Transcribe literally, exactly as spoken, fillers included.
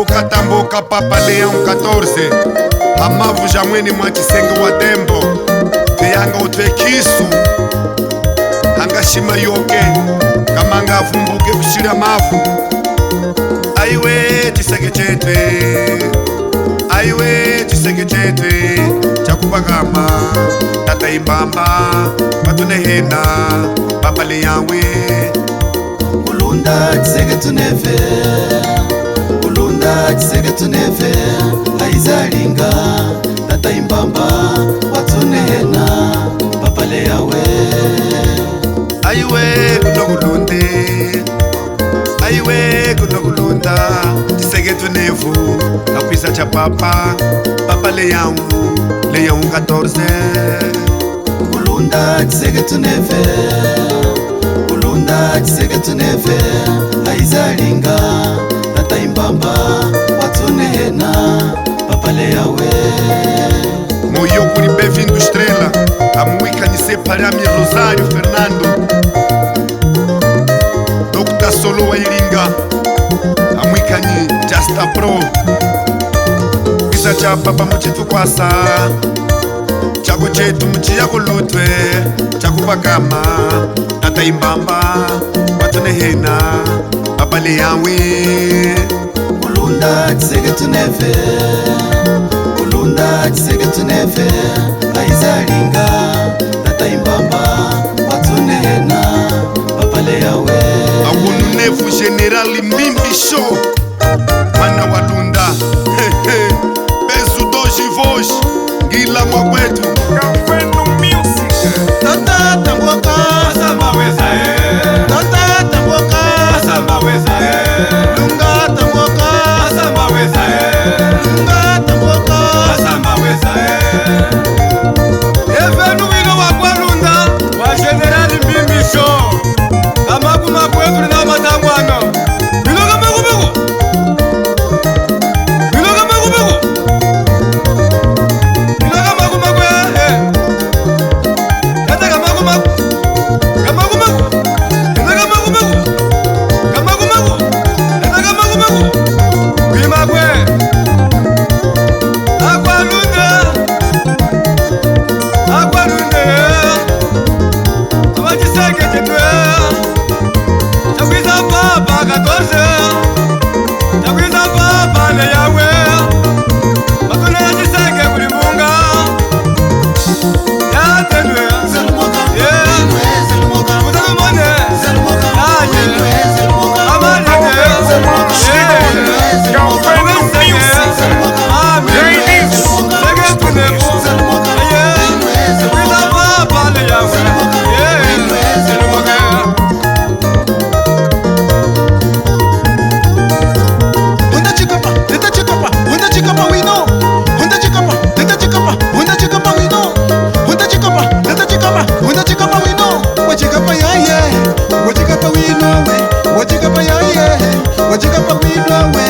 Ukatambuka Papa Leão quatorze, ha mavu ja mwene mwa chisenge wa Tembo, te yanga utwe kisu, hanga shima yoke, kamanga avumbuke kushila mavu. Aiwe, chiseke chetwe, aiwe, chiseke chetwe, chakupakama, tata Imbamba, watunehena, Papa Leão we. Kulunda chiseke tuneve, kulunda chiseke tuneve, aizalinga, tata Imbamba, watunehena, Papa Leão we. Aiwe, kuno kulunde, aiwe, kuno kulunda, chiseke tunevu, akwisa cha papa, Papa Leão, Leão quatorze. Kulunda chiseke tuneve, kulunda chiseke tuneve, aizalinga, tata Imbamba, watunehena, Papa Leão we. Moyo kuli Bevindu Estrela, amwikanyise pali ami Rosário Fernando, Doctor Solo wa Ilinga, amwikanyi Justa Pro. Kwisa cha papa muchitukwasa, chako chetu muchiya kulutwe, chakupakama, tata Imbamba, watunehena, Papa Leão we. Kulunda chiseke tuneve, kulunda chiseke tuneve, aizalinga, tata Imbamba, watunehena, Papa Leão we. Akunu nefu General Mbimbi Show, mwana wa Lunda. He, he. Peso dois vozes, ngila mwa kwetu. Kafeno Music. Tata tamboka, asamba weza eh. Tata tamboka, asamba weza eh. Lunga tamboka, asamba weza eh. Lunga tamboka, asamba weza eh. Evenu wino wa kwa Lunda, wa General Mbimbi Show. Kamakumaku etu na matangwano. Bino kamakumaku. Bino kamakumaku. Bino kamakumaku, eh, eh. Tata kamakumaku. Kamakumaku. Tata kamakumaku. Kamakumaku. Tata kamakumaku. Kwimakwe. Akwa Lunda. Akwa Lunda. Awa chiseke chetu. Chakwiza papa quatorze. Chakwiza papa Leão we. Matuna ya chiseke kuli mbunga. Ya tenwe. Yeah. Kuta tumone. Aye. Amalenge. Yeah. Amen. Seke tunefu. Aye. Chakwiza papa Leão we. Yeah. Honda chikapa, teta chikapa, Honda chikapa wino. Honda chikapa, teta chikapa, Honda chikapa wino. Honda chikapa, teta chikapa, Honda chikapa wino. Wa chikapa yaye, wa chikapa wino we, wa chikapa yaye, wa chikapa wino we.